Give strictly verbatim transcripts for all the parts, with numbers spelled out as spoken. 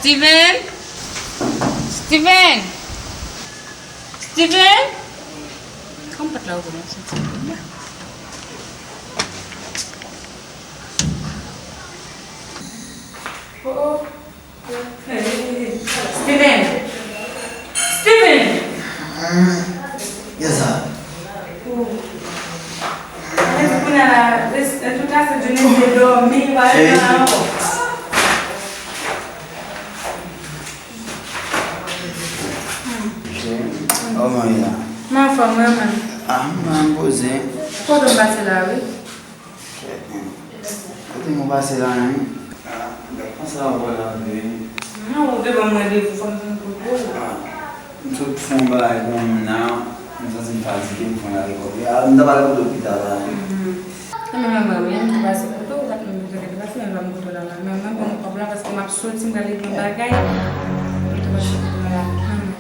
Steven! Steven! Steven! Kòm pòt la ouvri, mwen santi l. Oh, oh. Steven! Steven! Kisa? Ou. Mwen di kounye a la, antouka, se Dieudonné te dòmi, pa gen ankò. Kòman w ye la? M anfòm, wi, mwen. Ah, mwen poze. Kote w pase la, wi? Kote mwen pase la menm? Ah, gad konsa w wè la vre. Non, ou te ban m randevou, fò m jwenn kote w. Ah, m sot fè yon bagay pou moun nan, m santi m fatige, m fè yon lave kòb. Ah, m ta pral kote w pita la. Mhm. Nan men mwen, mwen, m te pase kote w, ou pa t menm bezwen te pase, men m pa m kote w la la. Men mwen, ban m kòb la, paske m ap soti, m prale gen yon bagay. M te pase kote w la la. Mhm.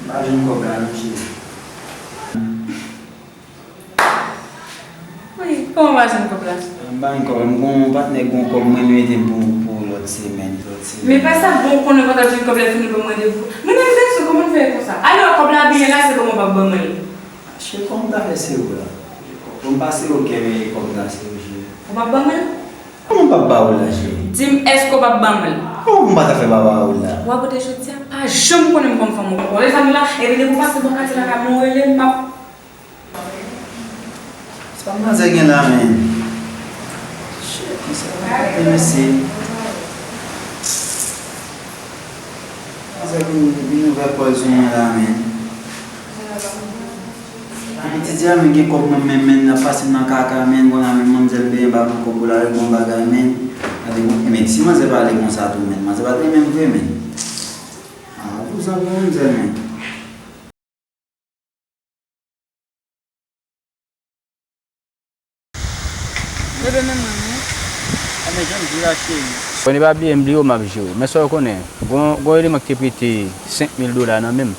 M pa jwenn kòb la, non, cheri. Wi, kòman w pa jwenn kòb la? M pa jwenn kòb la. M gon patnè k gon kòb mwen, li mete m pou, pou lòt semèn, lòt semèn. Men pa sa, bon, konnen w pa t ap jwenn kòb la, fini ban m randevou. Men nan relasyon, kòman n fè konsa? Alò, kòb la byen la, se kòman w p ap ban mwen l? Cheri, kòman m ta fè se ou la? Bon, m pa se ou kè, men kòb la, se ou, cheri. Ou p ap ban mwen l? Kòman m p ap ba ou l la, cheri? Di m, èske w p ap ban mwen l? Kòman pou m pa ta fè pa ba ou l la? W ap rete jodi a, pa janm konnen m kòm fanm ou. Ou wè sa m la, epi depi w pase bò katye la, ka mwen rele m, m ap Sa manzè gen la menm? Shit, kisa l ap pote mesye? Manzè vin, vin ouvè pòt sou mwen la menm. Epi ti di a menm gen kòb mwen menm, menm n ap pase m nan kaka menm, konn a menm manzè m benyen ba mwen kòb pou l al bon bagay menm. Gade bon, men si manzè pale konsa tou menm, manzè pa t renmen m vre menm. Ah, vouzan pou manzè menm. Bebe, men mwen, wi. Anben, jan m di w la, cheri. Bon, e pa bliye m bliye w, m ap jere w. Men sa w konnen, gon, gon eleman ki te prete senk mil dola nan men m.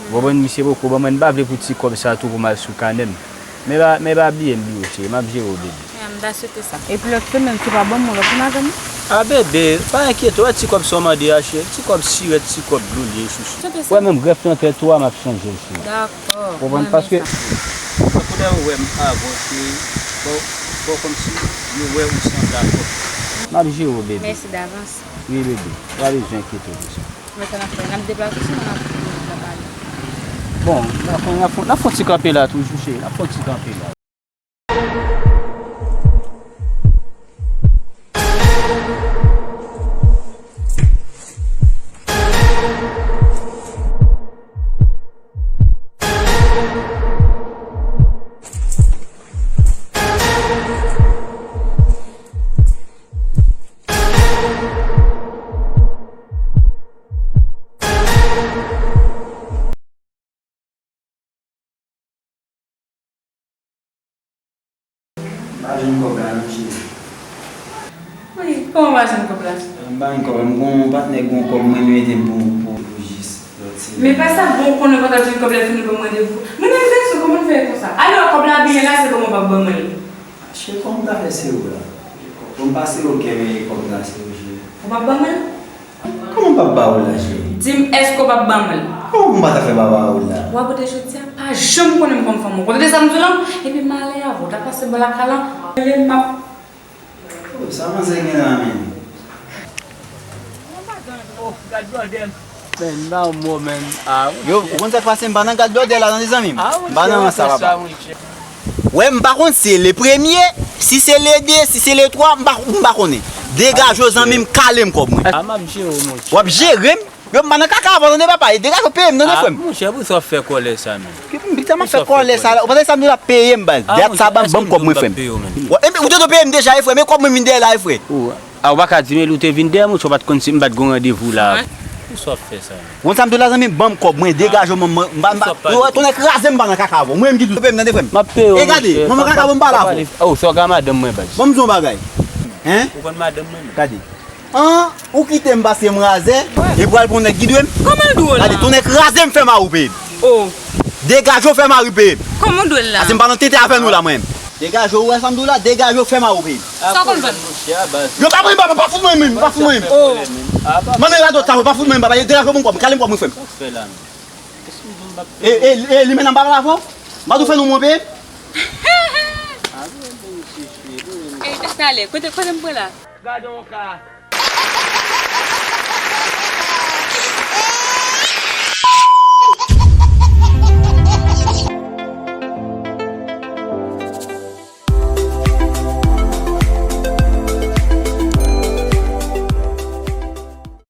Ou konprann, misye poko ban mwen, m pa vle pou ti kòb sa tou pou m al sou kanè m. Men pa, men pa bliye m bliye w, cheri. M ap jere w, bebe. M ta swete sa. Epi lòt semèn, se pa ban mwen lòt madanm. A bebe, pa enkyete w, wè ti kòb sa w mande a, cheri. Ti kòb sirèt, ti kòb dlo li ye, chouchou. Swete sa. Wè, menm grèf nan tèt ou a, m ap chanje l, cheri. Dakò. Ou konprann? Paske tankou lè ou wè m avan, cheri, fò, fò kòmsi yo wè ou sanble a kòb. M ap jere w, bebe. Mèsi davans. Wi, bebe. Pa bezwen enkyete w pou sa. Men sa n ap fè? N ap deplase, sinon n ap, n ap pale. Bon, n ap fè, n ap fè, n ap fè yon ti kanpe la toujou, cheri. N ap fè yon ti kanpe la. M pa jwenn kòb la non, cheri. Wi, kòman w pa jwenn kòb la? M pa jwenn kòb la. M gon patnè k gon kòb mwen, li mete m pou, pou, pou jis lòt semèn. Men pa sa, bon, konnen w pa t ap jwenn kòb la, fini ban m randevou. Men nan relasyon, kòman n fè konsa? Alò, kòb la byen la, se kòman w p ap ban mwen l? Cheri, kòman m ta fè se ou la? Bon, m pa se ou kè, men kòb la, se ou, cheri. Ou p ap ban mwen l? Kòman m p ap ba ou l la, cheri? Di m, èske w p ap ban mwen l? Kòman pou m pa ta fè pa ba ou l la? W ap rete jodi a, pa janm konnen m kòm fanm ou. Ou tande sa m di w lan? Epi m ale avè w, w t ap pase bò lakay lan, rele m, m ap Oh, sa manzè gen la menm? Oh, gad blòdè m. Men, m pa yon mò, men. Ah, wi. Yo, ou konn sa k pase, m pa nan gad blòdè la, tande zanmi m. Ah, wi, m pa nan sa, papa. Wè, m pa konn si se le premye, si se le de, si se le twa, m pa, m pa konnen. Degaje w, zanmi m, kale m kòb mwen. Ah, m ap jere w, monchè. W ap jere m? Yo, m pa nan kaka avan, tande, papa. E degaje w peye m, tande, frè m. Ah, monchè, pou sa w fè kòlè sa, menm? Ki pou m, pita m ap fè kòlè sa la? Ou pa tande sa m di w la, peye m, baz. Dat sa, ban m, ban m kòb mwen, frè m. Ou te dwe peye m deja, wi, frè, men kòb mwen vin dèyè la, wi, frè. Ah, ou pa ka di m, ou te vin dèyè m, monchè, ou pa t konn si m pa t gon randevou la. Pou sa w fè sa, menm? Ou konn sa m di w la, zanmi, ban m kòb mwen, degaje w, manman, m pa, m pa, yo, tonnè kraze m, m pa nan kaka avè w. Mwen menm ki di w peye m, tande, frè m. M ap peye w, monchè. E gade, manman kaka, ban m pale avè w. Oh, sa w ka madanm mwen, baz. Ban m di w yon bagay. Hein? Ou konn madanm mwen, menm? Gade. An, ou kite m pase m razè, epi w al pran nèg ki dwe m. Kòman l dwe w la? Gade, tonnè kraze m, fè mari w peye m. Oh. Degaje w, fè mari peye m. Kòman w dwe l la? Pase m pa nan tenten afè nou la, mwen menm. Degaje w, ou wè sa m di w la? Degaje w, fè mari w peye m. Sa w konn vann? Yo pa mwen, papa, pa fout mwen menm, pa fout mwen menm. Mande radòt sa, pa fout mwen menm, papa, degaje pou m kò m, kale m kò m, frè m. E, e, e, li menm nan papa la, fò? M pa tou fè nou monpe? Ey, talè, kote, kote m pran la? Gade yon ka.